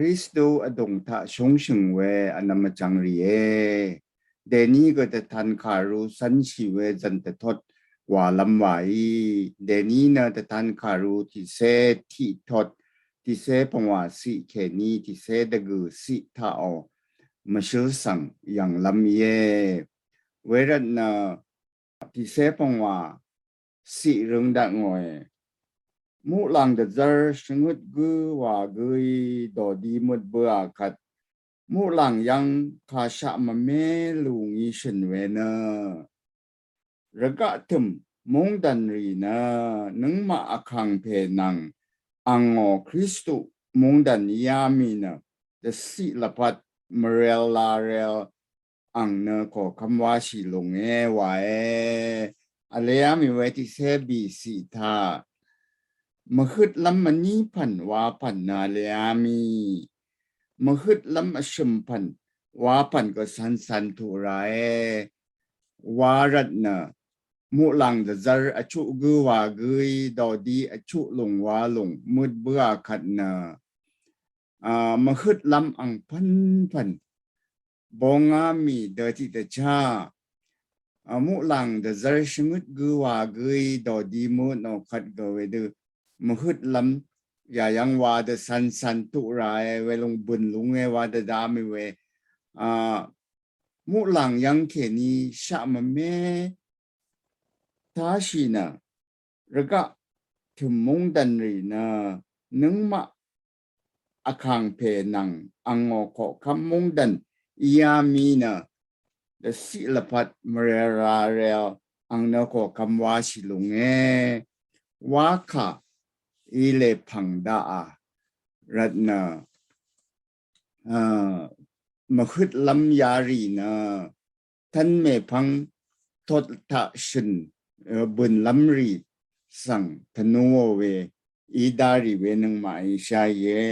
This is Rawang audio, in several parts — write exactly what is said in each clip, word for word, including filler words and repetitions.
Kristu vdùng taq shúngshø̀ng we vnvm vjvng rìe. Dèní gø dvtan kàru cv́nshì we zv̀n dvtot wàlv́m wàí. Dèní nø dvtan kàru tiqcé tiqtot, tiqcé pvngwà ciq kèní tiqcé dvgø̀ ciq taqò mvshǿl svng yv̀nglv́m íe. Wervt nø tiqcé pvngwà ciq røng daq ngòe. Muqlàng dvzv́r shvngøt gǿ wà gǿí dòdí møt bǿà kvt, muqlàng yv́ng kàshaq mvmé lù ngí shø̀n we nø, rvgaq tø̀m mungdàn rì nø nøngmaq vkàngpè nvng angò Kristu mungdàn íá mì nø dvciq lvpat mvrel larel ang nø koqkvm wáshì lúnge wae. Vleá mì we tiqcé bìciq taq mvhøtlv́m mvní pv̀n wa pv̀n nø vleá mì, mvhøtlv́m vshø̀m pv̀n wa pv̀n gø cv̄ncv̄n tuq ràe. Wa rvt nø muqlàng dvzv́r vchuq gǿ wa gǿí dòdí vchuq lùng wa lùng møt bǿà kvt nø, a, mvhøtlv́m ang pv̀npv̀n bongá mì dø tiqdvchá, a, muqlàng dvzv́r shvngøt gǿ wa gǿí dòdí møt nò kvt gø wedø mvhøtlv́m yàyv́ng wa dø cv̄ncv̄n tuq ràe. Welùng bø̀n lúnge wa dvdá mì we, a, muqlàng yv́ng kèní shaq mvmé táshì nø rvgaq tø̀m mungdàn rì nø nøngmaq vkàngpè nvng angò koqkvm mungdàn íá mì nø dvciq lvpat mvrel larel ang nø koqkvm wáshì lúnge. Wakà í lè pv̀ng daqà rvt nø, a, mvhøtlv́m yarì nø tv́n mèpvng tot taq shø̀n, a, bø̀nlv́m rì svng tvnúò we í dá rì we nøngmaqí sháìe.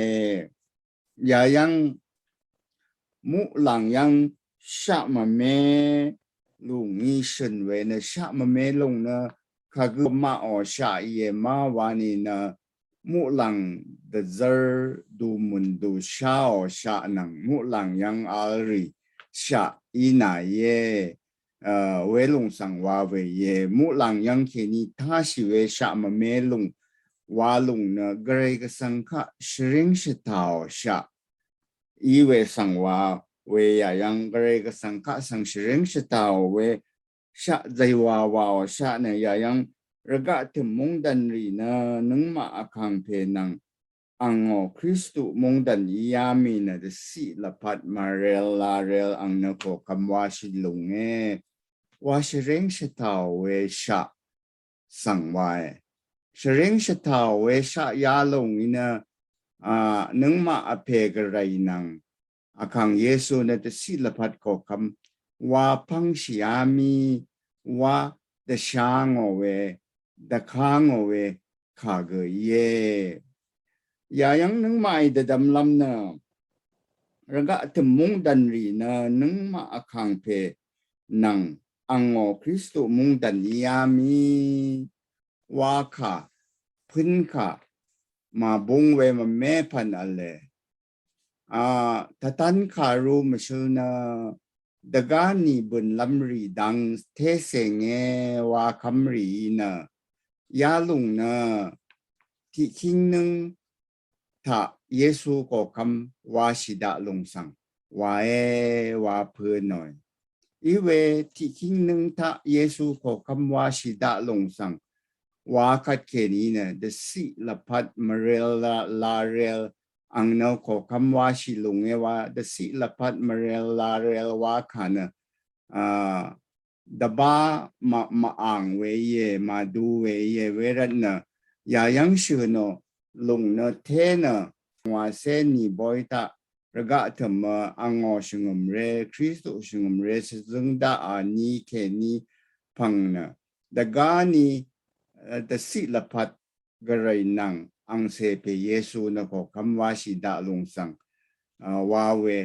Yàyv́ng muqlàng yv́ng shaq mvmé lùng ngí shø̀n we nø shaq mvmé lùng nø kagø maqò shaq íe má wa nìnø muqlàng dvzv́r dùmùn dùsháò shaq nvng muqlàng yv́ng vl rì shaq í nà íe. A, welùng svng wa we íe. Muqlàng yv́ng kèní táshì we shaq mvmé lùng wa lùng nø gvray gvsvng kaq shvríng shvtàò shaq í we svng wa we yàyv́ng gvray gvsvng kaq svng shvríng shvtàò we shaq zàywàwàò shaq nø yàyv́ng rvgaq tø̀m mungdàn rì nø nøngmaq vkàngpè nvng angò Kristu mungdàn íá mì nø dvciq lvpat mvrel larel ang nø koqkvm wáshì lúnge. Wa shvríng shvtàò we shaq svng wae. Shvríng shvtàò we shaq yalùng í nø, a, nøngmaq vpè gvray nvng vkàng Yesu nø dvciq lvpat koqkvm wa pv́ngshìá mì wa dvshá ngò we, dvká ngò we kà gø íe. Yàyv́ng nøngmaqí dvdvmlv́m nø rvgaq tø̀m mungdàn rì nø nøngmaq vkàngpè nvng angò Kristu mungdàn íá mì wakà pø̀nkà màbúng we mvmé pv̀n v̄le. A, tvtan kàru mvshøl nø dvgáni bø̀nlv́m rì dang tésènge wakvm rìí nø yalùng nø tiqkíng nǿng taq Yesu koqkvm wáshì daq lùng svng wae wa pø̄nòe. Iwe tiqkíng nǿng taq Yesu koqkvm wáshì daq lùng svng wa kvtkèní nø dvciq lvpat mvrel la, larel ang nø koqkvm wáshì lúnge wa dvciq lvpat mvrel larel wa kà nø, a, dvbá mv, mvàng we íe, màdu we íe, wervt nø yàyv́ng shø̀ nò lùng nø té nø ngwàcé nì boy taq rvgaq tø̀mø angò shvngø̀mré, Kristu shvngø̀mré shvzǿng daqà ni kèní pv̀ng nø dvgáni, e, dvciq lvpat gvray nvng angcè pè Yesu nø koqkvm wáshì daq lùng svng, a, wa we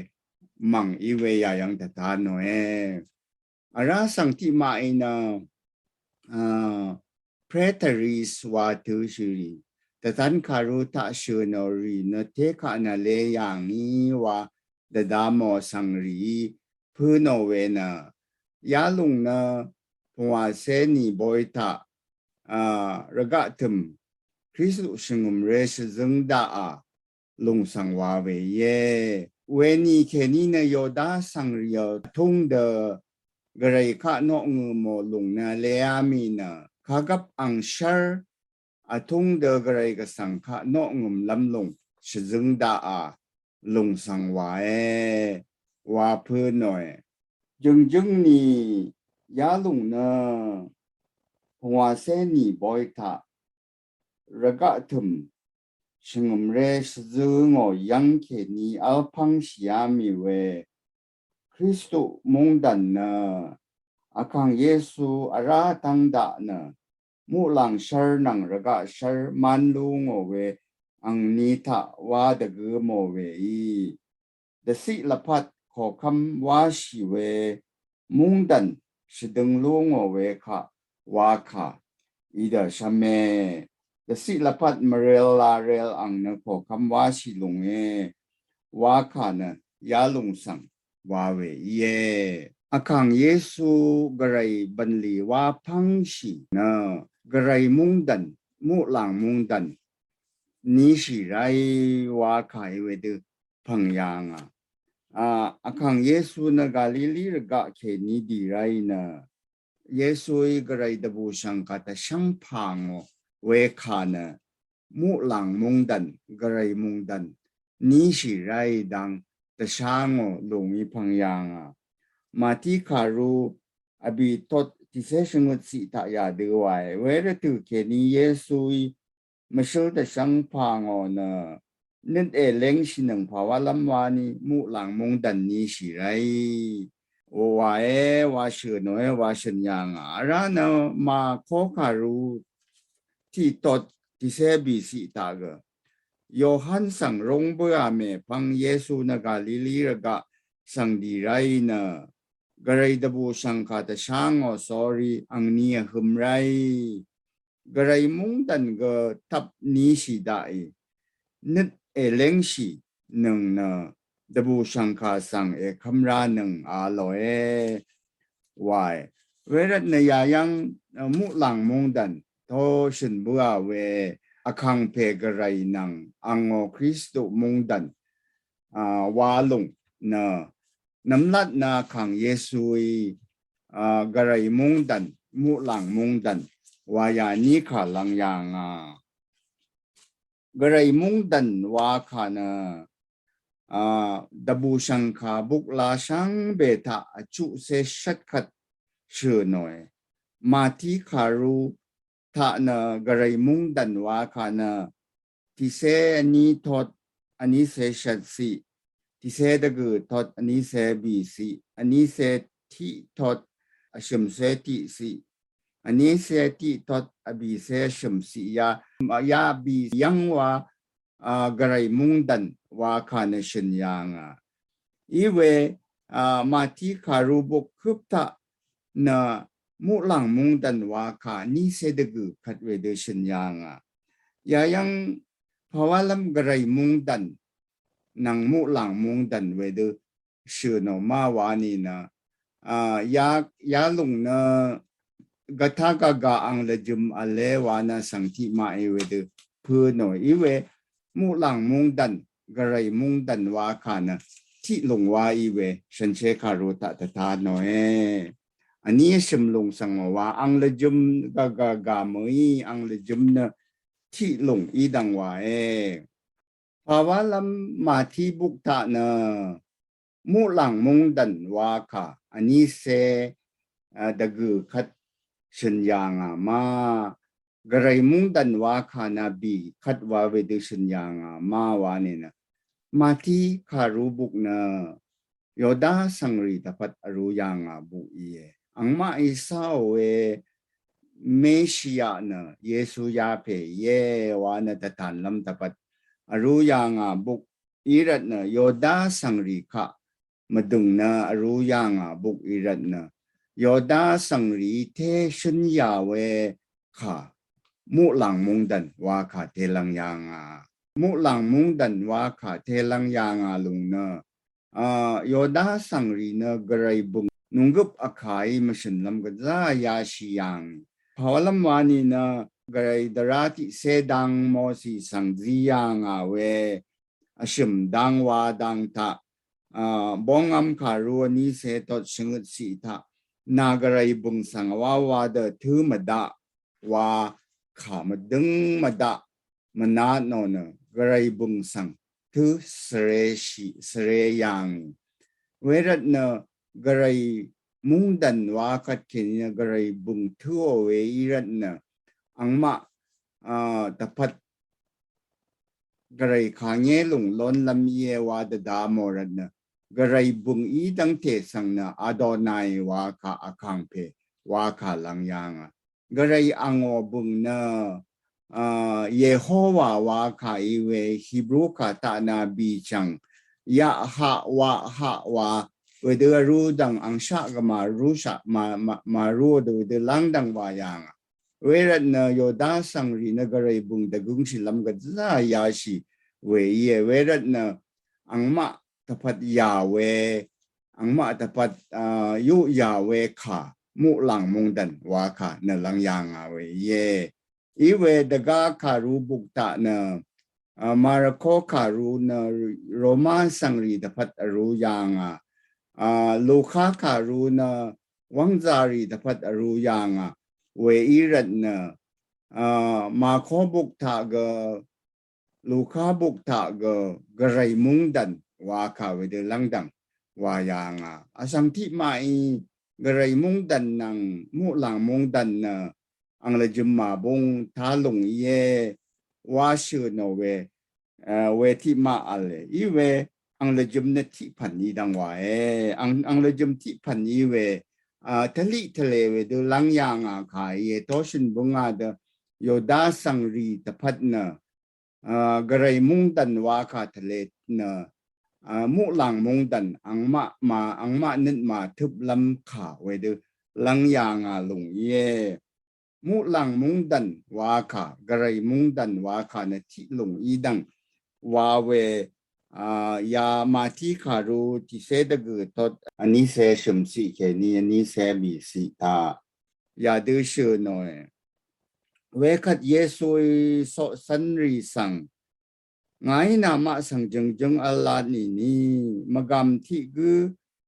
mv̀ng í we yàyv́ng dvta nòe. Vrá svng tiqmaqí nø, a, preteris wa tø̄shìrì. dvtan kàru taq shø̀nò rì nø tékaq nø lé yàngí wa dvdamò svngrì pø̄nò we nø yalùng nø pvngwàcé nì boy taq a rvgaq tø̀m Kristu shvngø̀mré shvzøng daqà lùng svng wa we íe. Weni kèní nø Yoda svngrì vtung dø gvray kaq noqngø̀ mò lùng nø leá mì nø kagvp angshvr vtung dø gvray gvsvng kaq noqngø̀m lv́m lùng shvzøng daqà lùng svng wae wa pø̄nòe. Jø̀ngjǿng nì yalùng nø pvngwàcé nì boy taq rvgaq tø̀m shvngø̀mré shvzø ngò yv́ng kèní vlpv́ngshìá mì we Kristu mungdàn nø Vkàng Yesu vrá tv́ng daq nø muqlàng shv́r nvng rvgaq shv́r mán lú ngò we angni taq wá dvgø̄ mò weí dvciq lvpat koqkvm wáshì we mungdàn shvdøng lú ngò we kaq wakà í dvshvme. Dvciq lvpat mvrel larel ang nø koqkvm wáshì lúnge wakà nø yalùng svng wa we íe. Vkàng Yesu gvray bv̀nlì wá pv́ngshì nø gvray mungdàn muqlàng mungdàn níshì ráì wakà í wedø pv̀ng yàngà. A, Vkàng Yesu nø Galili rvgaq kèní dì ráì nø Yesuí gvray dvbùshv̀ngkà tvshv́ng pà ngò wekà nø muqlàng mungdàn gvray mungdàn níshì ráì dang tvshá ngò lúngí pv̀ng yàngà. Màtí kàru vbì tot tìcé shvngøt ciq taq yadø wae. Wervtø̀ kèní Yesuí mvshǿl tvshv́ng pà ngò nø nøt èléngshìnøng pàwálv́m wani muqlàng mungdàn níshì ráì wae wa shø̀nòe wa shø̀n yàngà. Vrá nø Màko kàru tiqtot tìcé bìciq taq gø Yohan svng rúng bǿà mèpvng Yesu nø Galili rvgaq svng dì ráì nø gvray dvbùshv̀ngkà tvshá ngò sórí angni vhøm ráì gvray mungdàn gø tvp níshì daqì nøt èléngshìnøng nø dvbùshv̀ngkà svng èkv́m ránøng a lòe wae. Wervt nø yayv́ng muqlàng mungdàn to shø̀n bǿà we Vkàngpè gvray nvng angò Kristu mungdàn a wa lùng nø nvmlat nø Vkàng Yesuí a gvray mungdàn muqlàng mungdàn wa yaní kà lv́ng yàngà. Gvray mungdàn wakà nø a dvbùshv̀ngkà bukla shvngbe taq vchuqcé shvtkvt shø̀nòe. Màtí kàru taq nø gvray mungdàn wakà nø tìcé vní tot vnícé shvtciq, tìcé dvgø̀ tot vnícé bìciq, vnícé tiq tot vshø̀mcé tiqciq, vnícé tiq tot vbìcé vshø̀mciq ya, ya bì yv́ng wa a gvray mungdàn wakà nø shø̀n yàngà. Iwe a Màtí kàru buk høp taq nø muqlàng mungdàn wakà nícé dvgø̀ kvt wedø shø̀n yàngà. Yayv́ng pàwálv́m gvray mungdàn nvng muqlàng mungdàn wedø shø̀nò má wa nìnø a ya, yalùng nø gvtá gvgà ang lvjøm vle wa nø svng tiqmaqí wedø pø̄nò. Iwe muqlàng mungdàn gvray mungdàn wakà nø tiqlùng wa iwe shànshér kàru taq dvtanòe. Vní vshø̀m lùng svng wa ang lvjøm gvgà gà mø̀í ang lvjøm nø tiqlùng í dvng wae. Pàwálv́m Màtí buk taq nø muqlàng mungdàn wakà vnícé a dvgø̀ kvt shø̀n yàngà má gvray mungdàn wakà nø bì kvt wa wedø shø̀n yàngà má wa nìnø Màtí kàru buk nø Yoda svngrì dvpvt vrū yàngà buk íe. Angmaqí cáò we Meshia nø Yesu yapè íe wa nø dvtanlv́m dvpvt vrū yàngà buk í rvt nø Yoda svngrì kaq mvdø̀ng nø vrū yàngà buk í rvt nø Yoda svngrì té shǿn yà we kà muqlàng mungdàn wakà telvng yàngà. Muqlàng mungdàn wakà telvng yàngà lùng nø, a, Yoda svngrì nø gvray bø̀ng nunggøp vkàí mvshø̀nlv́m gvzá yashì yàngì. Pàwálv́m wani nø gvray dvrá tiqsé dang Mosi svng zí yàngà we vshø̀m dang wa dang taq, a, bongvm kàru vní se tot shvngøt siq taq, nà gvray bø̀ng svng wa wa dø tǿ mvdaq wa kà mvdøng mvdaq mvnat nò nø gvray bø̀ng svng tǿ svre shì svre yàngì. Wervt nø gvray mungdàn wa kvt kèní nø gvray bø̀ng tǿò we í rvt nø angmaq, a, dvpvt gvray kàngé lùng lónlv́m íe wa dvda mò rvt nø gvray bø̀ng í dv́ngte svng nø Adonai wakà vkàngpè wakà lvng yàngà. Gvray angò bø̀ng nø, a, Yehowa wakà í we Hebru kà taq nø bìchv̀ng yaq haq waq haq wa wedø vrú dv̀ng angshaq gø màrúshaq màrú dø wedø lv́ng dv̀ng wa yàngà. Wervt nø Yoda svngrì nø gvray bø̀ng dvgǿngshìlv́m gvzá yashì we íe. Wervt nø angmaq dvpvt yà we, angmaq dvpvt, a, yuq yà we kà muqlàng mungdàn wakà nø lvng yàngà we íe. Í we dvgá kàru buk taq nø, a, Marako kàru nø Roma svngrì dvpvt vrú yàngà. A, Luka kàru nø wv́ngzàrì dvpvt vrú yàngà. We í rvt nø, a, Marako buk taq gø Luka buk taq gø gvray mungdàn wakà wedø lv́ngdv̀ng wa yàngà. Vsvng tiqmaqí gvray mungdàn nvng muqlàng mungdàn nø ang lvjøm màbung tá lùng íe wa shø̀ nò we, e, we tiqmaq v̄le. Í we ang lvjøm nø tiqpv̀n í dv̀ng wàe. Ang, ang lvjøm tiqpv̀n í we, a, tvliq tvlē wedø lv́ng yàngà kà íe. Toshø̀n bǿngà dø Yoda svngrì dvpvt nø, a, gvray mungdàn wakà tvlē nø, a, muqlàng mungdàn angmaq ma, angmaq nøt màtøplv́m kà wedø lv́ng yàngà lùng íe. Muqlàng mungdàn wakà, gvray mungdàn wakà nø tiq lùng í dv̀ng wa we, a, ya Mati kàru tiqsé dvgø̀ tot vní se shø̀m siq kèní vní se bì siq taq yadø shø̀ nòe. Wekvt Yesuí soqcv́nrì svng, ngàí namaq svng jø̀ngjǿng v̄l lat nìni, mvgàm tiq gǿ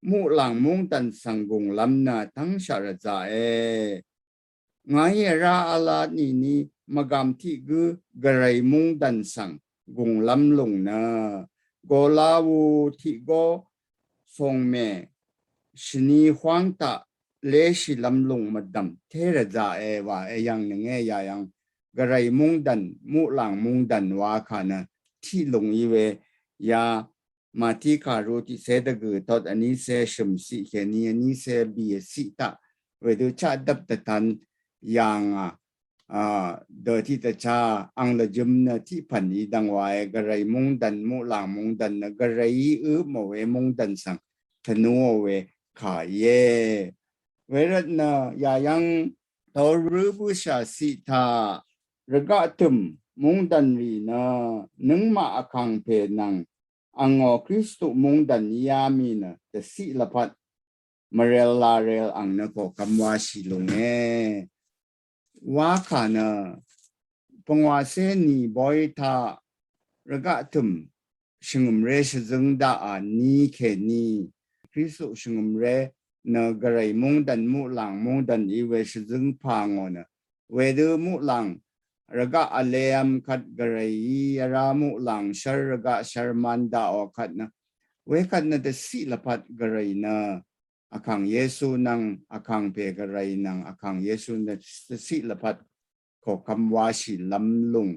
muqlàng mungdàn svng gùnglv́m nø tv́ngshaq rvzaqe. Ngàí vrá v̄l lat nìni, mvgàm tiq gǿ gvray mungdàn svng gùnglv́m lùng nø, goláwu tiq gó sòngmè shvni hwáng taq léshìlv́m lùng mvdv̀m té rvzaqe wa èyv̀ng nønge yayv̀ng gvray mungdàn, muqlàng mungdàn wakà nø tiq lùng í we ya Mati kàru tiqsé dvgø̀ tot vní se shø̀m siq kèní vní se bì siq taq wedø chaqdvp dvtan yàngà, a, dø tiq dvcha ang lvjøm nø tiqpv̀n í dv̀ng wàe. Gvray mungdàn, muqlàng mungdàn nø gvrayí øpmò we mungdàn svng tvnúò we kà íe. Wervt nø yayv́ng tórǿ bǿshà siq taq rvgaq tø̀m mungdàn rì nø nøngmaq vkàngpè nvng angò Kristu mungdàn íá mì nø dvciq lvpat mvrel larel ang nø koqkvm washì lúnge. Wakà nø pvngwàcé nì boy taq rvgaq tø̀m shvngø̀mré shvzǿng daqà ni kèní Kristu shvngø̀mré nø gvray mungdàn muqlàng mungdàn í we shvzǿng pà ngò nø wedø muqlàng rvgaq vlevm kvt gvrayí vrá muqlàng shv́r rvgaq shv́r mán daqò kvt nø wekvt nø dvciq lvpat gvray nø vkàng Yesu nvng vkàngpè gvray nvng vkàng Yesu nø dvciq lvpat koqkvm washìlv́m lùng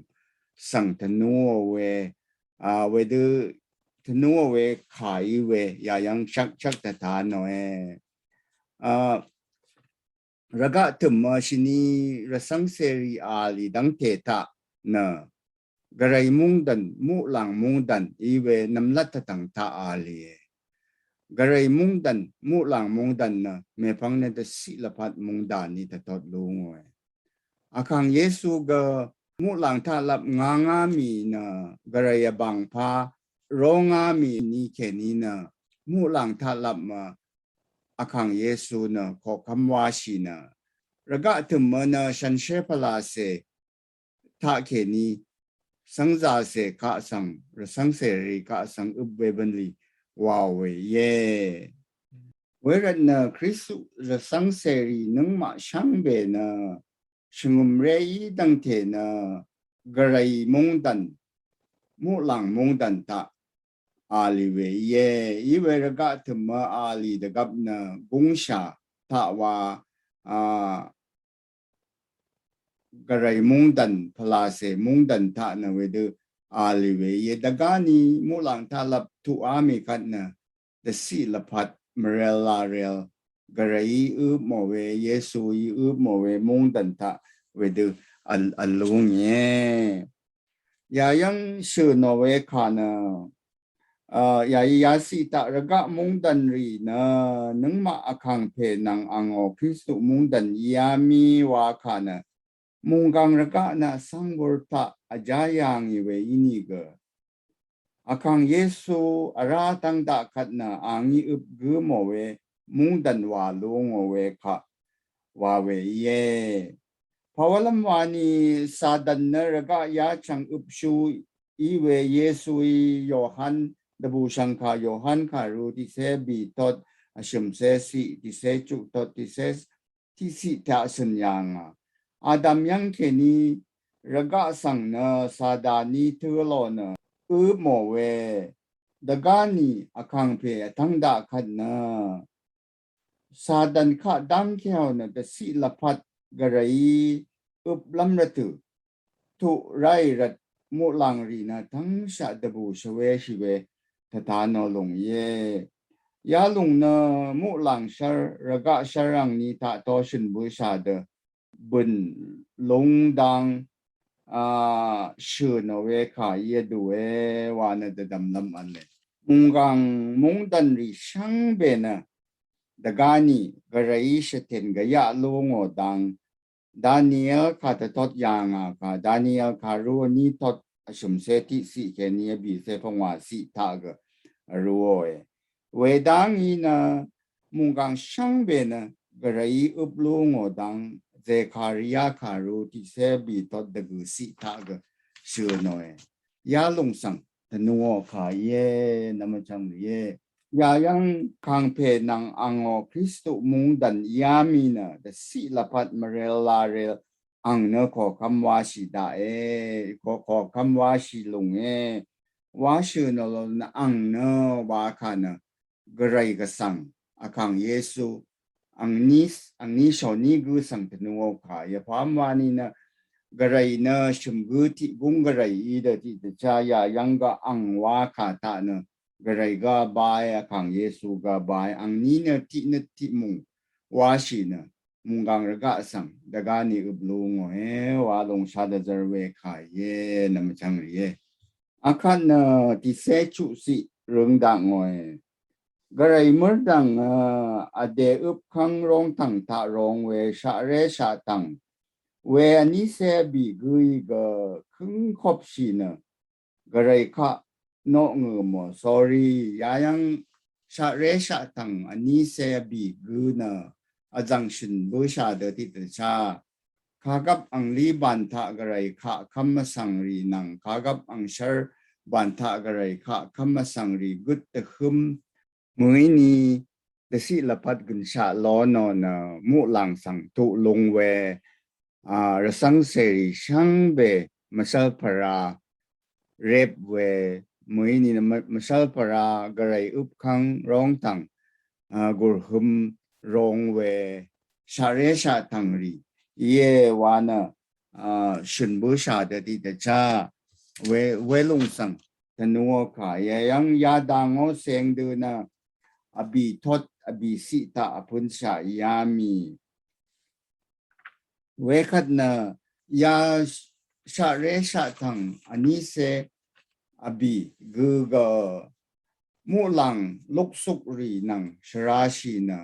svng tvnúò we, a, wedø tvnúò we kà í we yayv́ng shvkshvk dvta nòe. A, rvgaq tø̀mø shvni rvcv́ng cèrì a lì dv́ngte taq nø gvray mungdàn, muqlàng mungdàn í we nvmlat tvtvng taq a lìe. Gvray mungdàn, muqlàng mungdàn nø mèpvng nø dvciq lvpat mungdàn í tvtot lú ngòe. Vkàng Yesu gø muqlàng taqlap ngàngá mì nø gvray vbàngpá rongá mì ni kèní nø muqlàng taqlap mø Vkàng Yesu nø koqkvm wáshì nø rvgaq tø̀m mø nø shànshér pvlacè taq kèní svngzacè kaq svng rvcv́ngcèrì kaq svng øp we bvnlì wàò we íe. Wervt nø Kristu rvcv́ngcèrì nøngmaq shvngbe nø shvngø̀mré í dvngte nø gvray mungdv̀n muqlàng mungdv̀n taq a lì we íe. Í we rvgaq tø̀m mø a lì dvgvp nø gúngshà taq wa a gvray mungdv̀n pvlacè mungdv̀n taq nø wedø a lì we íe. Dvgáni muqlàng taqlap tuqá mì kvt nø dvciq lvpat mvrel larel gvrayí øpmò we, Yesuí øpmò we mungdv̀n taq wedø vl vl lúngìe. Yayv́ng shø̀nò we kà nø a yayí yaciq taq rvgaq mungdv̀nrì nø nøngmaq Vkàngpè nvng àngò Kristu mungdv̀n íá mì wa kà nø mùnggàng rvgaq nø vsvng bur taq vjá yà ngì we ínìgø Vkàng Yesu vrá tvng daq kvt nø àngí øp gǿ mò we mungdv̀n wà lú ngò we kaq wa we íe. Pàwálv́m wani Satan nø rvgaq yachv̀ng øpshú í we Yesuí Yohan dvbùshv̀ngkà Yohan kàru tiqcé bìtot vshø̀mcé ciq tiqcé chuqtot tiqcé tiqciq taq cø̀n yà ngà. Adam yv́ng kèní rvgaq svng nø Sataní tø̄ lò nø øpmò we dvgáni Vkàngpè vtvng daq kvt nø Satan kaq dv́ngkèò nø dvciq lvpat gvrayí øplv́m rvtø̀ tuq ráì rvt muqlàng rì nø tv́ngshaq dvbù shvwéshì we tvta nò lùng íe. Yalùng nø muqlàng shv́r rvgaq shv́r angni taq to shø̀n bǿshà dø bø̀n lúng dang a shø̀n ò we kà íe dùe wa nø dvdv̀mlv́m v̄le. Mùnggàng mungdv̀n rì shvngbe nø dvgáni gvrayí shvtèn gvyaq lú ngò dang Daniel kà dvtot yà ngà kà Daniel kàru vní tot vshø̀mcé tiqciq kèní vbìcé pvngwà ciq taq gø vrúòe. Wedv́ngí nø mùnggàng shvngbe nø gvrayí øp lú ngò dang Zekaria kàru tiqcé vbìtot dvgø̀ ciq taq gø shø̀nòe. Yalùng svng tvnuò kà íe, nvmvchvng rìe. Yayv́ng Vkàngpè nvng àngò Kristu mungdv̀n íá mì nø dvciq lvpat mvrel larel ang nø koqkvm wáshì daqe, ko koqkvm wáshì lùnge, wáshì nò lò nø ang nø wa kà nø gvray gvsvng Vkàng Yesu angní angní shòní gǿ svng tvnuò kà yvpvm wani nø gvray nø shø̀m gǿ tiq gúng gvray í dø tiq dvchá yayv́ng gø ang wa kà taq nø gvray gø bae Vkàng Yesu gø bae angní nø tiq nøt tiq mùng wáshì nø mùnggàng rvgaq svng dvgáni øp lú ngòe wa lùng shá dvzvr we kà íe, nvmvchvng rìe. Akvt nø tiqcé chuqciq røng daq ngòe. Gvray mørdv̀ng vdè øpkv́ng róngtv̀ng taq rong we shaqré shaqtv̀ng we vnícé vbì gǿí gø kǿngkopshì nø gvray kaq noq ngø̀ mò, sorry, yayv́ng shaqré shaqtv̀ng vnícé vbì gǿ nø vzv̀ng shø̀n bǿshà dø tiqdvchá kagvp anglí bàn taq gvray kaq kv́m vsvng rì nvng kagvp angshv́r bàn taq gvray kaq kv́m vsvng rì gøt dvhǿm mø̀íni dvciq lvpat gø̀nshaq lónò nø muqlàng svng tuq lung we a rvcv́ng cèrì shvngbe mvshv́lpvra rep we mø̀íni nø mvshv́lpvra gvray øpkv́ng róngtv̀ng a gùrhøm rong we shaqré shaqtv̀ng rì íe wa nø a shø̀n bǿshà dø tiqdvchá we welùng svng tvnuò kà yayv́ng yadangó ceng dø nø vbì tot vbì ciq taq vpønshaq yá mì. Wekvt nø ya shaqré shaqtv̀ng vnícé vbì gø gø muqlàng luksuk rì nvng shvrashì nø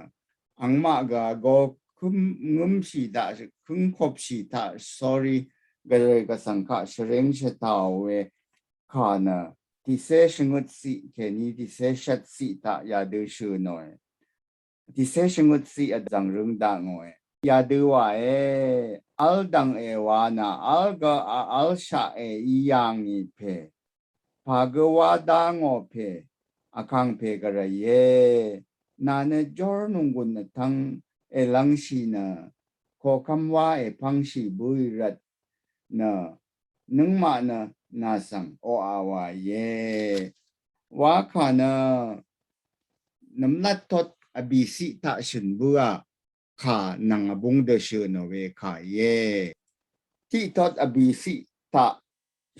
angmaq gø vgō kǿm ngǿmshì daq pøngkopshì taq, sorry, gvray gvsvng kaq shvring shvtaq we kà nø, tiqsé shvngøt siq kèní tiqsé shvt siq taq yadø shø̀nòe. Tiqsé shvngøt siq vzv̀ng røng daq ngòe. Yadø wàe, vl dv̀ng èwa nø, vl gø a vl shaq è í yà ngì pè. Pà gø wá dá ngò pè, vkàngpè gvrayé. Nà nø jór nònggùn vtvng èlvngshì nø, koqkvm wá èpvngshì bǿì rvt nø, nøngmaq nø nà svng oqà wàìe. Wakà nø, nvmlat tot vbìsiq taq shø̀n bǿà kà nvng vbúng dø shø̀nò we kà íe. Tiq tot vbìsiq taq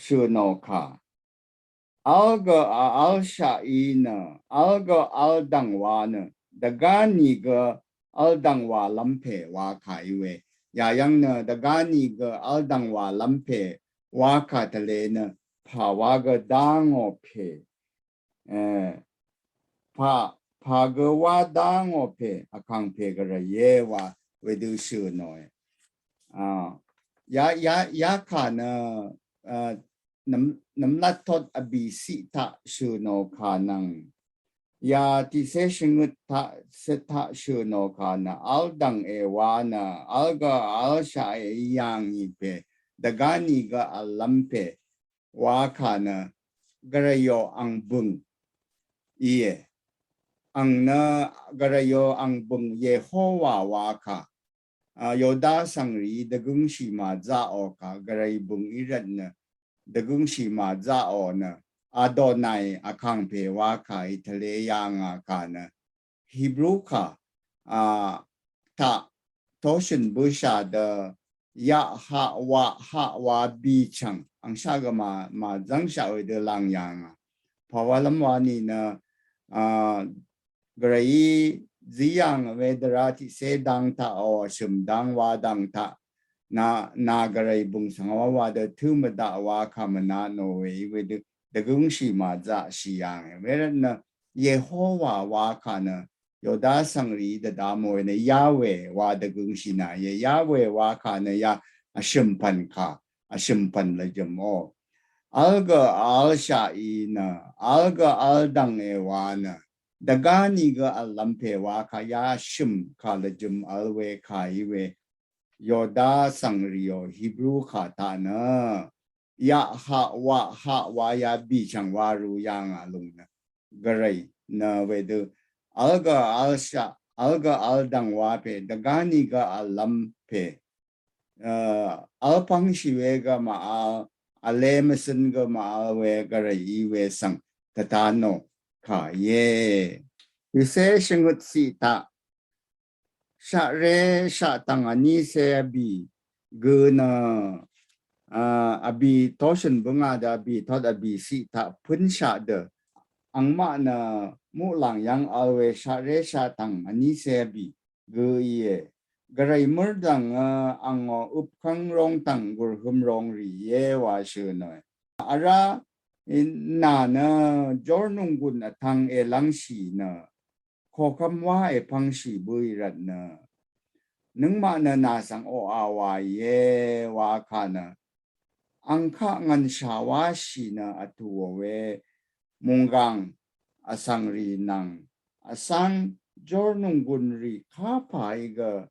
shø̀nò kà. Vl gø a vl shaq í nø, vl gø vl dv̀ng wa nø, dvgá nìgø vl dv̀ng wa lv́m pè wa kà í we. Yayv́ng nø, dvgá nìgø vl dv̀ng wa lv́m pè wa kà tvle nø, pà wa gø dá ngò pè. Eh, pà, pà gø wá dá ngò pè, vkàngpè gvrayé wa wedø shø̀nòe. Ah, ya, ya, ya kà nø, ah, nvm, nvmlat tot vbìsiq taq shø̀nò kà nvng. Ya tiqsé shvngøt taq, sè taq shø̀nò kà nø, vl dv̀ng èwa nø, vl gø vl shaq è í yà ngì pè, dvgá nìgø vl lv́m pè, wakà nø, gvrayò ang bø̀ng íe. Ang nø, gvrayò ang bø̀ng Yehowa wakà. A, Yoda vsvngrì dvgǿngshì màzaqò kà, gvray bø̀ng í rvt nø, dvgǿngshì màzaqò nø, Adonai vkàngpè wakà í tvle yà ngà kà nø, Hebrew kà, a, taq, toshø̀n bǿshà dø, yaq haq waq haq wa bìchv̀ng, angshaq gø mà, màzv́ngshaq wedø làng yà ngà. Pàwalv́m wa nìnø, a, gvrayí zí yà ngà we dvrá tiqsé dang taqò, vshø̀m dang wa dang taq. Nà, nà gvray bø̀ng svng wa wa dø tǿ mvdaq wa kà mvnatnò we í wedø, dvgǿngshì màzaqshì yà ngà. Wervt nø, Yehowa wakà nø, Yoda vsvngrì dvdvmò nø Yahweh wa dvgǿngshì nà íe. Yahweh wakà nø ya vshø̀mpv̀n kà, vshø̀mpv̀n lvjø̀mò. Vl gø vl shaq í nø, vl gø vl dv̀ng èwa nø, dvgá nìgø vl lv́m pè wakà ya vshø̀m kà lvjø̀m vl we kà í we. Yoda vsvngrìò Hebrew kà taq nø, yaq haq waq haq wa ya bìchv̀ng wa rú yà ngà lúng nø, gvray nø wedø, vl gø vl shaq, vl gø vl dv̀ng wa pè, dvgá nìgø vl lv́m pè, a, vl pvngshì we gø màvl, vle mvsøn gø màvl we gvray í we svng tvtanò kà íe. Tiqsé shvngøt siq taq, shaqré shaqtv̀ng vnícé vbì gø nø, a, vbì toshø̀n bǿngà dø vbì tot vbìsiq taq pǿnshaq dø, angmaq nø muqlàng yv́ng vl we shaqré shaqtv̀ng vnícé vbì gø íe. Gvray mørdv̀ng, a, angò øpkv́ng róngtv̀ng gùrhøm rong rì íe wa shø̀nòe. Vrá, nà nø jór nònggùn vtvng èlv́ngshì nø, koqkvm wá èpvngshì bǿì rvt nø, nøngmaq nø nà svng oqà wàìe wakà nø, ang kaq ngv̀nshà wáshì nø vtùò we mùnggàng vsvngrì nvng, vsvng jór nònggùn rì kapà í gø,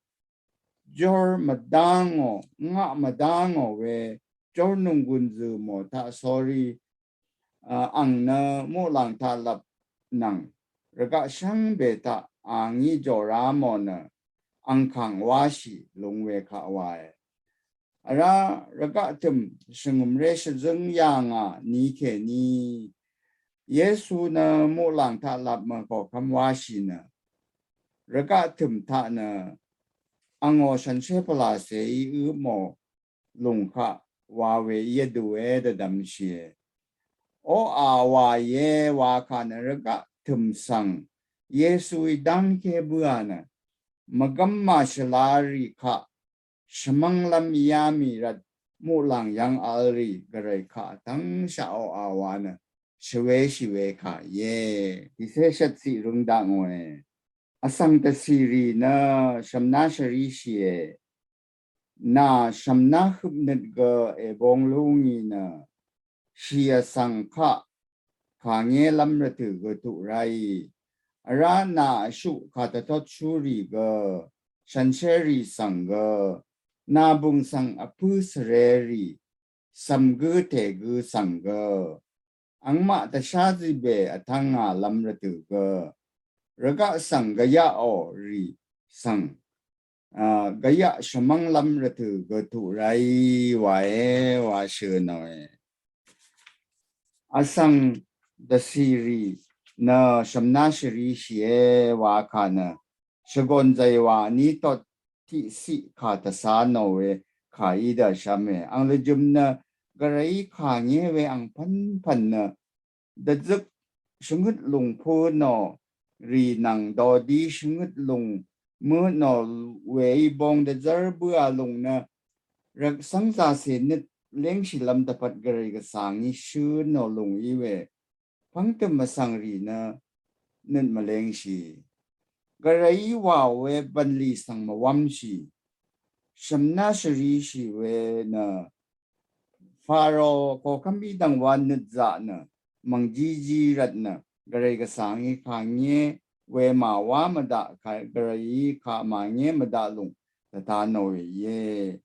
jór mvdá ngò, ngaq mvdá ngò we, jór nònggùn zø̀ mò taq sórí, a, ang nø muqlàng taq lvp nvng, rvgaq shvngbe taq a ngí jòrá mò nø, angkàng wáshì lúng we kaq wae. Vrá rvgaq tø̀m shvngø̀mré shvzǿng yà ngà ni kèní, Yesu nø muqlàng taq lvp mvkoqkvm wáshì nø, rvgaq tø̀m taq nø, angò shànshér pvlàcèí øpmò lùng kaq wa we í vdùe dvdvmshìe. Oqà wàìe wakà nø rvgaq tø̀m svng Yesuí dángké bǿà nø, mvgvm màshvla rì kaq shvmv́nglv́m íá mì rvt muqlàng yv́ng vl rì gvray kaq tv́ngshaq oqà wa nø shvweshì we kà íe. Tiqsé shvtciq røng dakngòe. Vsvng dvcìrì nø shv̀mná shvríshìe. nà shv̀mná høpnøt gø èbong lúngì nø shì vsvng kaq kàngélv́m rvtø̀ gø tuq ráì. Vrá nà vshuq kà dvtotshúrì gø shànshérrì svng gø nà bø̀ng svng vpǿ svrerì cv̀m gǿ tè gǿ svng gø angmaq dvsházibè vtv́ngàlv́m rvtø̀ gø rvgaq svng gvyaqò rì svng gvyaq shvmv́nglv́m rvtø̀ gø tuq ráì wae wa shø̀ nòe. Vsvng dvcìrì nø shv̀mná shvríshìe wa kà nø shvgòn zàì wa vní tot tiqciq kà dvcá nò we kà í dvshv́me. Ang lvjø̀m nø gvrayí kàngé we ang pv́npv̀n nø dvzøk shvngøt lùng pø̄ nò rì nvng dodí shvngøt lùng mø nò we í bong dvzv́r bǿà lùng nø rvksv́ng zàcè nøt léngshìlv́m dvpvt gvray gvsvng í shø̄ nò lùng í we pv́ngtø̀m vsvng rì nø nøt mvléngshì. Gvray í wàò we bv̀nlì svng mvwv́mshì. Shv̀mná shvríshì we nø Faro koqkv́m í dv̀ng wa nøt zaq nø mv̀ngjíjí rvt nø gvray gvsvng í kàngé we màwá mvdaq kà gvray í kà màngé mvdaq lùng dvta nòe íe.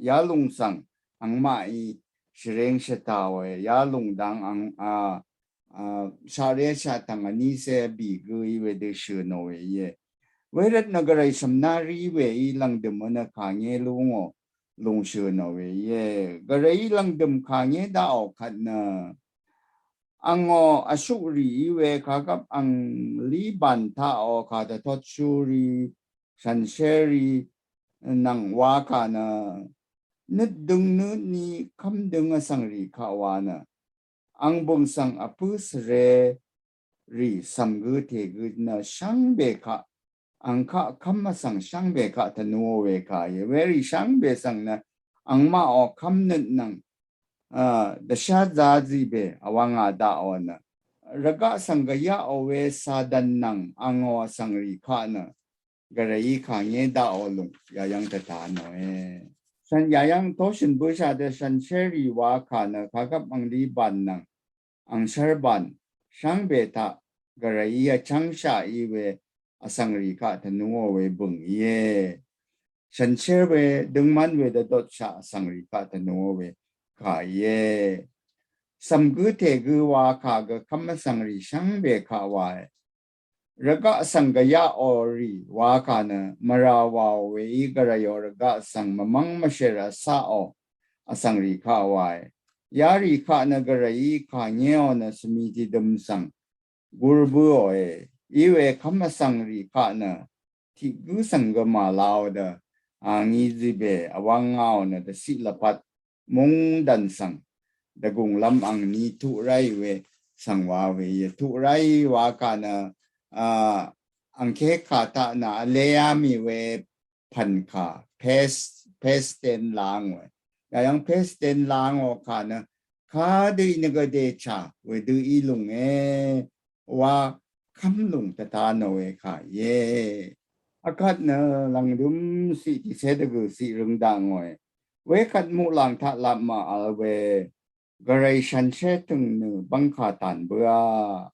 Yalùng svng angmaqí shvréng shvtàòe. Yalùng dang ang a a shaqré shaqtv̀ng vnícé bì gǿí wedø shø̀ nòe íe. Wervt nø gvray shv̀mná rí we í lv̀ngdø̀m nø kàngé lúngò lùng shø̀ nòe íe. Gvray í lv̀ngdø̀m kàngé daqò kvt nø angò vshuqrì í we kàgvp anglí bàn taqò kà dvtotshúrì shànshérrì nvng wa kà nø nøt døng nø ni kv́m døng vsvng rì kaq wa nø ang bø̀ng svng vpǿ svrerì cv̀m gø tè gø nø shvngbe kaq ang kaq kv́m vsvng shvngbe kaq tvnuò we kà íe. Werì shvngbe svng nø angmaqò kv́m nøt nvng a dvshá zazibè vwv̀ngà daqò nø rvgaq svng gvyaqò we Satan nvng angò vsvng rì kaq nø gvrayí kàngé daqò lùng yayv́ng dvta nòe. Shvn yayv́ng toshø̀n bǿshà dø shànshérrì wa kà nø kàgvp anglí bàn nvng angshv́r bàn shvngbe taq gvrayí vchv́ngshaq í we vsvng rì kaq tvnuò we bø̀ng íe. Shànshér we døngmv́n we dvdotshaq vsvng rì kaq tvnuò we kà íe. Cv̀m gǿ tè gǿ wa kà gø kv́m vsvng rì shvngbe kaq wae. Rvgaq svng gvyaqò rì wa kà nø mvrà wàò we í gvrayò rvgaq svng mvmv́ng mvshèr vcaqò vsvng rì kaq wae. Yarì kaq nø gvrayí kàngéò nø svmi tiqdøm svng gur bǿòe. Iwe kv́m vsvng rì kaq nø tiq gǿ svng gø màlao dø a ngí zibè vwv́ngngao nø dvciq lvpat mungdv̀n svng dvgùnglv́m angní tuq ráì we svng wa we íe. Tuq ráì wa kà nø a angké kà taq nø vléá mì we pv̀n kà past, past tense láng we. Yayv́ng past tense láng o kà nø kadø í nø gø dèchà wedø í lùnge wa kv́m lùng dvta nòe kà íe. Akvt nø lv̀ngdøm ciq tìcé dvgø̀ ciq røng dakngòe. Wekvt muqlàng taq lap màvl we gvray shànshér tø̀ngnø bv́ngkà tàn bǿà.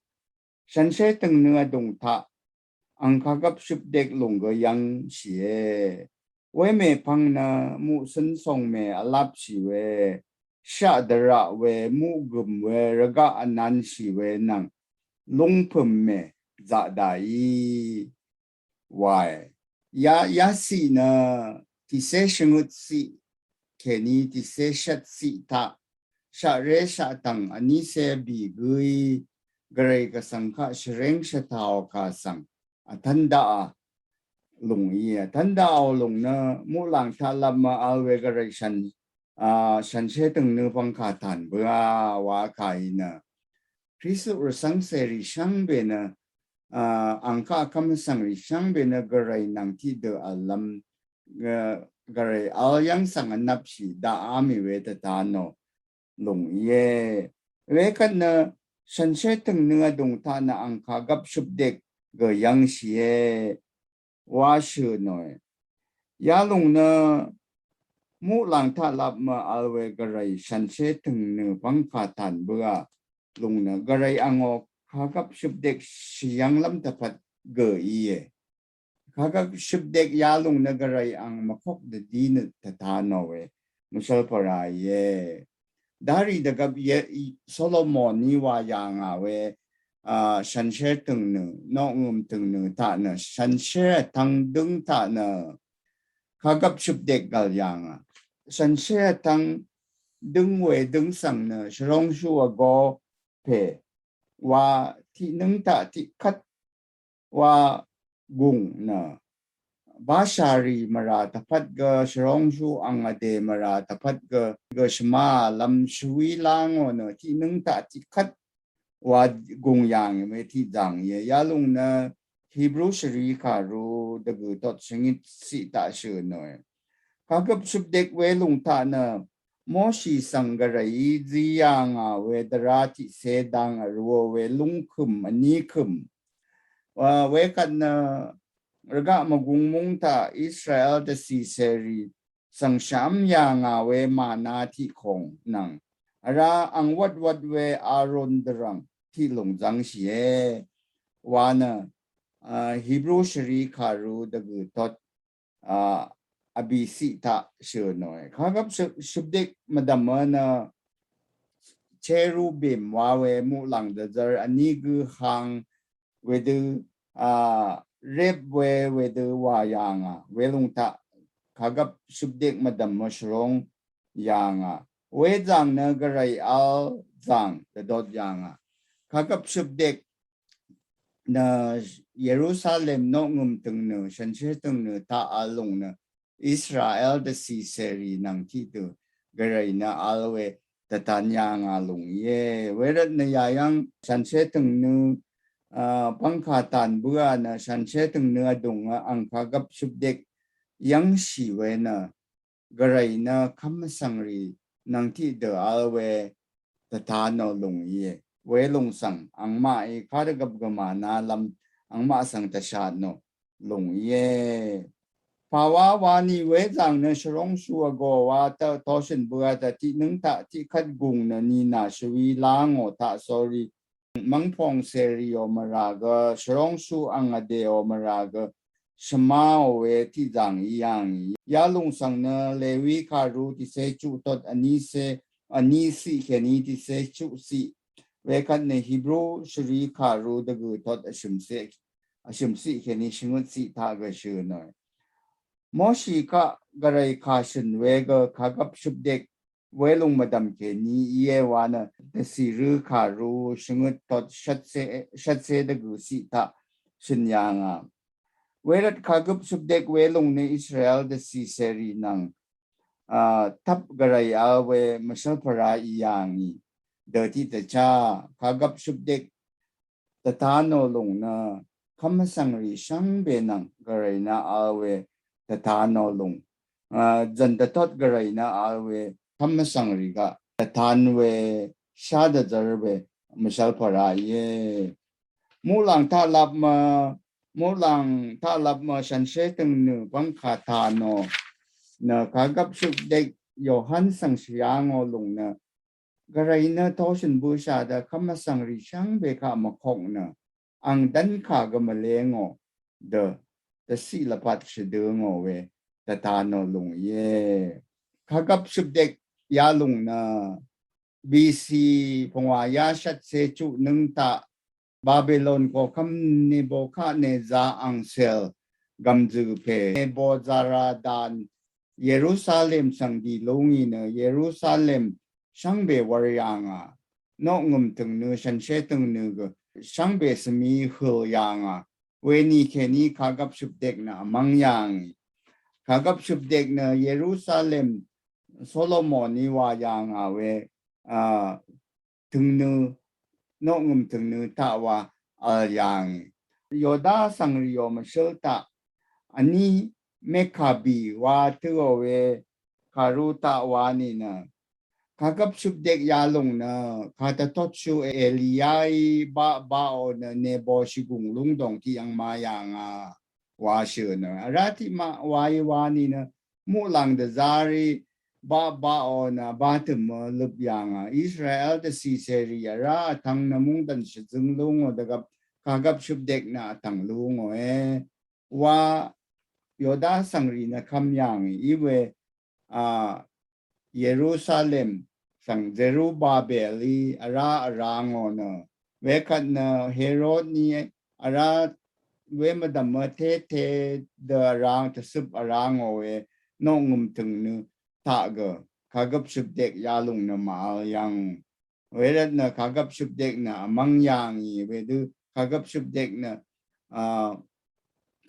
Shànshér tø̀ngnø vdùng taq ang kàgvp shøpdek lùng gø yv́ngshìe. Wemèpvng nø muqcǿn sòngmè vlapshì we shaq dvraq we muqgø̀m we rvgaq vnanshì we nvng lungpø̀m mè zaq dàí wae. Ya, yaciq nø tìcé shvngøt ciq kèní tìcé shvt ciq taq shaqré shaqtv̀ng vnícé bì gǿí gvray gvsvng kaq shvréng shvtàò kà svng vtv́n daqà lùng í vtv́n daqò lùng nø muqlàng taq lap màvl we gvray shàn a shànshér tø̀ngnø bv́ngkà tàn bǿà wa kà í nø Kristu rvcv́ngcèrì shvngbe nø a ang kaq vkv́m vsvng rì shvngbe nø gvray nvng tiqdø vllv́m gvray vl yv́ng svng vnvpshì daqá mì we dvta nò lùng íe. Wekvt nø shànshér tø̀ngnø vdùng taq nø ang kàgvp shøpdek gø yv́ngshìe wa shø̀ nòe. Yalùng nø Muqlàng taq lap mø vl we gvray shànshér tø̀ngnø pvngkà tàn bǿà lùng nø gvray angò kàgvp shøpdek shvyvnglv́m dvpvt gø íe. Kàgvp shøpdek yalùng nø gvray ang mvkok dvdí nø tvta nò we mvshvlpvra íe. Darì dvgvp ye Solomoní wa yà ngà we, a, shànshér tø̀ngnø, noqngø̀m tø̀ngnø taq nø, shànshér vtvng dǿng taq nø, kàgvp shøpdek gvl yà ngà. Shànshér vtvng dǿng we dǿng svng nø, shvrongshú vgō pè wa tiqnǿng taq tiqkvt wa gùng nø, bashari mvrà dvpvt gø, shvrongshú ang vdè mvrà dvpvt gø, gø shvmá lvm shvwi lá ngò nø, tiqnǿng taq tiqkvt wa gùng yàng we tiqzàng íe. Yalùng nø Hebru shvri kàru dvgø̀ tot shvngit siq taq shø̀ nòe. Kàgvp shøpdek we lùng taq nø Moshi svng gvrayí zí yà ngà we dvrá tiqcé dang vrú we lúngkø̀m vní kø̀m. Wa wekvt nø rvgaq mvgung múng taq Israel dvcì cèrì svng shvm yà ngà we mana tiqkòng nvng vrá ang wvt wvt we Aron dvrv̀ng tiqlùng zvngshìe. Wa nø, a, Hebru shvri kàru dvgø̀ tot, a, vbì siq taq shø̀ nòe. Kàgvp shøp, shøpdek mvdv̀m nø Cherubim wa we muqlàng dvzvr vní gø hang wedø, a, rep we wedø wa yà ngà. Welùng taq kàgvp shøpdek mvdv̀m mø shvrong yà ngà. Wezàng nø gvray vl zàng dvdot yà ngà. Kàgvp shøpdek nø Yerusalem noqngø̀m tø̀ngnø, shànshér tø̀ngnø taq vl lùng nø Israel dvcì cèrì nvng tiqdø gvray nø vl we dvtan yà ngà lùng íe. Wervt nø yayv́ng shànshér tø̀ngnø, a, pvngkà tàn bǿà nø shànshér tø̀ngnø vdùng ang kàgvp shøpdek yv́ngshì we nø gvray nø kv́m vsvngrì nvng tiqdø vl we dvta nò lùng íe. Welùng svng angmaqí kadvgvp gvmà nalvm angmaq svng dvshat nò lùng íe. Pàwá wani wezàng nø shvrongshú vgō wa taq toshø̀n bǿà taq tiqnǿng taq tiqkvt gùng nø nìnà shvwi lá ngò taq sori mvngpong cèrì ò mvrà gø, shvrongshú ang vdè ò mvrà gø shvmáò we tiqzàng í yàngì. Yalùng svng nø Lewi kàru tiqcé chuq tot vní cé, vní siq kèní tiqcé chuq siq. Wekvt nø Hebru shvri kàru dvgø̀ tot vshø̀m siq, vshø̀m siq kèní shvngøt siq taq gø shø̀ nòe. Moshi kaq gvray kà shø̀n we gø kàgvp shøpdek welùng mvdv̀m kèní íe wa nø dvcìrø kàru shvngøt tot shvtcé, shvtcé dvgø̀ siq taq shø̀n yà ngà. Wervt kàgvp shøpdek welùng nø Israel dvcì cèrì nvng, a, tvp gvray vl we mvshvlpvra í yàngì. Dø tiqdvchá kàgvp shøpdek dvta nò lùng nø kv́m vsvngrì shvngbe nvng gvray nø vl we dvta nò lùng. A, zv̀n dvtot gvray nø vl we kv́m vsvngrì gaq dvtan we shá dvzvr we mvshvlpvra íe. Muqlàng taq lap mø, muqlàng taq lap mø shànshér tø̀ngnø pvngkà tà nò nø kàgvp shøpdek Yohan svng shvyá ngò lùng nø gvray nø toshø̀n bǿshà dø kv́m vsvngrì shvngbe kaq mvkok nø ang dv́nkà gø mvlé ngò dø dvciq lvpat shvdø ngò we dvta nò lùng íe. Kàgvp shøpdek yalùng nø B C pvngwà yá shvtcé chuq nǿng taq Babilon koqkvm Nebokadneza angsel gv̀mzø̀ pè Nebozaradan Yerusalem svng dì lúngì nø Yerusalem shvngbe wvr yà ngà. Noqngø̀m tø̀ngnø shànshér tø̀ngnø gø shvngbe svmi høl yà ngà. Weni kèní kàgvp shøpdek nø vmv́ng yàngì. Kàgvp shøpdek nø Yerusalem Solomoni wa yà ngà we, a, tø̀ngnø, noqngø̀m tø̀ngnø taq wa vl yàngì. Yoda svngrìò mvshǿl taq vní Mekabi wa tøò we kàru taq wa nìnø kàgvp shøpdek yalùng nø kàdvtotshú Eliyaí baq baqò nø Nebo shvgùng lúngdòng tiq angmá yà ngà wa shø̀ nø vrá tiqmaq waí wa nìnø muqlàng dvzarì baq baqò nø batø̀m mø løp yàngà Israel dvcì cèrì vrá vtvng nø mungdv̀n shvzøng lúngò dvgvp kàgvp shøpdek nø vtvng lúngòe. Wa Yoda vsvngrì nø kvm yàngì íwe a Yerusalem svng Zerubabel í vrá vrá ngò nø wekvt nø Herod ní vrá we mvdv̀m mvtete dø vrá tvsøp vrá ngòe noqngø̀m tø̀ng nø taq gø kàgvp shøpdek yalùng nø màvl yv̀ng. Wervt nø kàgvp shøpdek nø vmvng yàngì wedø kàgvp shøpdek nø a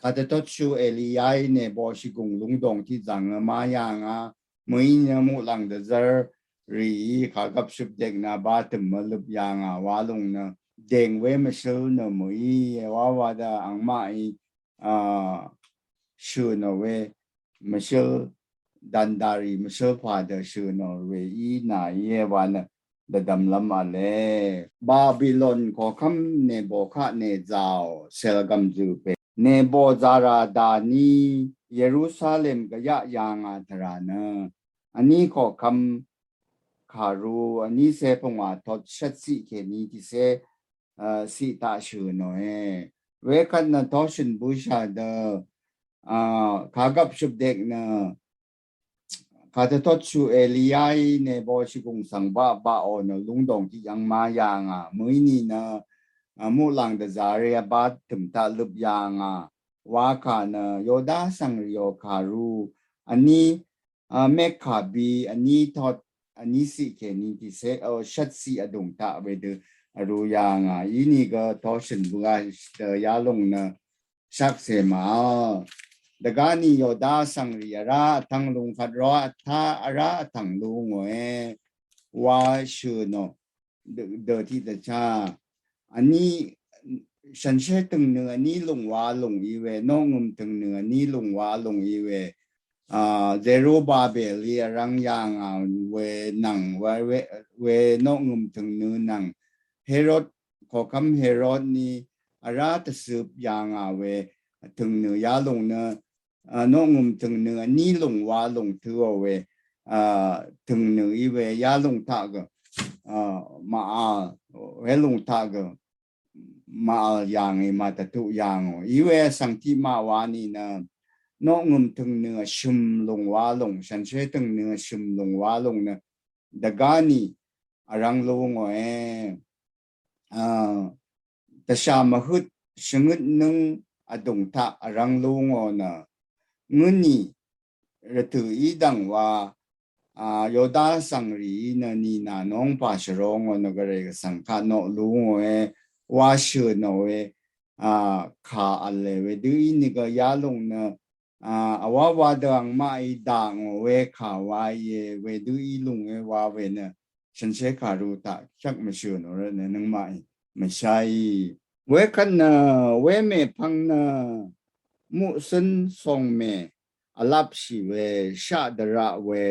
kàdvtotshú Eliyaí Nebo shìgùng lungdong tiqzv̀ng nø má yàngà mø̀í nø muqlàng dvzv́r rìí kàgvp shøpdek nø batø̀m mvløp yàngà walùng nø dèng we mvshøl nø mø̀í wawa dø angmaqí a shø̀ nò we mvshøl dandarì mvshøl pà dø shø̀ nò we í nà íe wa nø dvdv̀mlv́m vle. Babilon koqkvm Nebo kaq nè zàò selgv̀m zø̀ pè Nebo zàrà dà ní Yerusalem gvyaq yàngà tvrà nø vní koqkvm kàru vní cé pvngwà tot shvt ciq kèní tiqcé a ciq taq shø̀ nòe. Wekvt nø toshø̀n bǿshà dø a kàgvp shøpdek nø kàdvtotshú Eliyaí Nebo shìgùng svng baq baqò nø lungdong tiq yv̀ng má yàngà mø̀í ní nø a muqlàng dvzv́r rìí batø̀m taq løp yàngà wakà nø Yoda vsvngrìò kàru vní a mekkabi vní tot vní ciq kèní tiqcé o shvt ciq vdùng taq wedø vrú yàngà ínìgø toshø̀n bǿà dø yalùng nø shvkse màvl. Dvgá ní Yoda vsvngrì vrá vtvng lùng kvt ró vtá vrá vtvng lúngòe wa shø̀ nò dø tiq dvchá vní shànshér tø̀ng nø vní lùng wa lùng í we noqngø̀m tø̀ng nø vní lùng wa lùng í we a Zerubabel í vrvng yàngà we nvng we we noqngø̀m tø̀ng nø nvng Herod koqkvm Herod ní vrá tvsøp yàngà we tø̀ng nø yalùng nø a noqngø̀m tø̀ng nø vní lùng wa lùng tøò we a tø̀ng nø í we yalùng taq gø a màvl welùng taq gø màvl yàngì màdvtuq yàngò í we vsvng tiqmaq wa ní nø noqngø̀m tø̀ng nø vshø̀m lùng wa lùng shànshér tø̀ng nø vshø̀m lùng wa lùng nø dvgá ní vrvng lúngòe. A dvshà mvhøt shvngøt nǿng vdùng taq vrvng lúngò nø ngǿ ní rvtø̀ í dv̀ng wa a Yoda vsvngrìí nø nìnà nongpà shvrongò nø gvray gvsvng kaq noq lúngòe wa shø̀ nòe a kà vle wedø ínìgø yalùng nø a vwawa dø angmaqí dà ngò we kà wa íe wedø í lùng we wa we nø shànshér kàru taq shvk mvshø̀ nò rvt nø nøngmaqí mvsháì. Wekvt nø wemè pvng nø muqcǿn sòngmè vlapshì we shaq dvraq we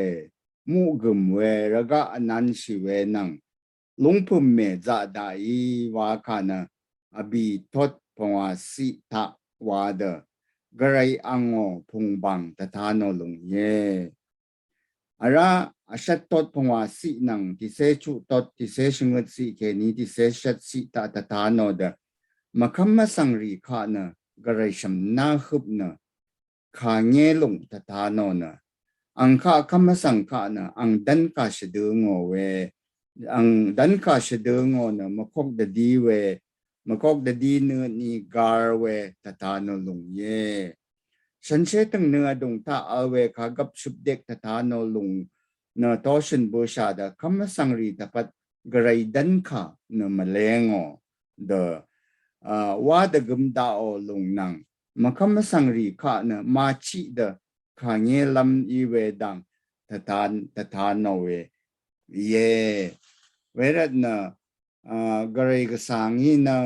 muqgø̀m we rvgaq vnanshì we nvng lúngpø̀m mè zaq daqí wakà nø vbì tot pvngwà ciq taq wa dø gvray angò pùngbàng dvta nò lùng íe. Vrá vshvt tot pvngwà ciq nvng tiqcé chuq tot tiqcé shvngøt ciq kèní tiqcé shvt ciq taq dvta nò dø mvkvm vsvngrì kaq nø gvray shv̀mná høp nø kàngé lùng dvta nò nø ang kaq kvm vsvng kaq nø ang dv́nkà shvdø ngò we ang dv́nkà shvdø ngò nø mvkok dvdí we mvkok dvdí nø ní gar we dvta nò lùng íe. Shànshér tø̀ng nø vdùng taq vl we kàgvp shøpdek dvta nò lùng nø toshø̀n bǿshà dø kvm vsvngrì dvpvt gvray dv́nkà nø mvlengò dø a wa dvgøm daqò lùng nvng mvkvm vsvngrì kaq nø màchiq dø kàngélv́m í we dvng dvta dvta nò we íe. Wervt nø a gvray gvsvng í nø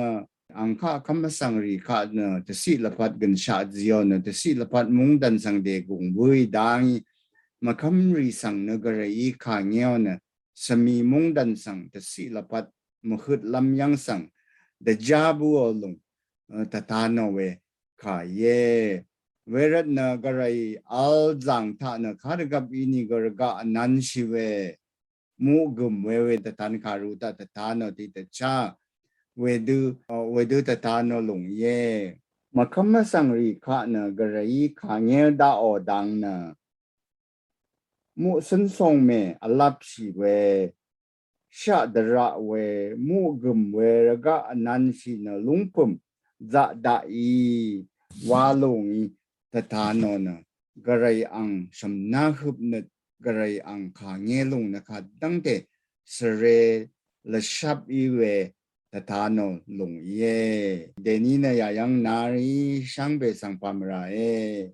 ang kaq kvm vsvngrì kaq nø dvciq lvpat gønshaq zíò nø dvciq lvpat mungdv̀n svng dègùng bǿì dvngí mvkvmrì svng nø gvrayí kàngéò nø svmì mungdv̀n svng dvciq lvpat mvhøtlv́m yv́ng svng dvjá bǿò lùng a dvta nò we kà íe. Wervt nø gvray vl zàng taq nø karvgvp í nìgø rvgaq vnanshì we muqgø̀m we we dvtan kàru taq dvtanò tiq dvchá wedø, wedø dvtanò lùng íe. Mvkvm vsvngrì kaq nø gvrayí kàngél daqò dang nø muqcǿn songmè vlapshì we shaq dvraq we muqgø̀m we rvgaq vnanshì nø lúngpø̀m zaq daqì wa lùngí dvtanò nø gvray ang shv̀mná høpnøt gvray ang kàngé lùng nø kadv́ngte svre lvshvp í we dvtanò lùng íe. Dèní nø yàyv́ng nari shvngbe svng pàmvràe.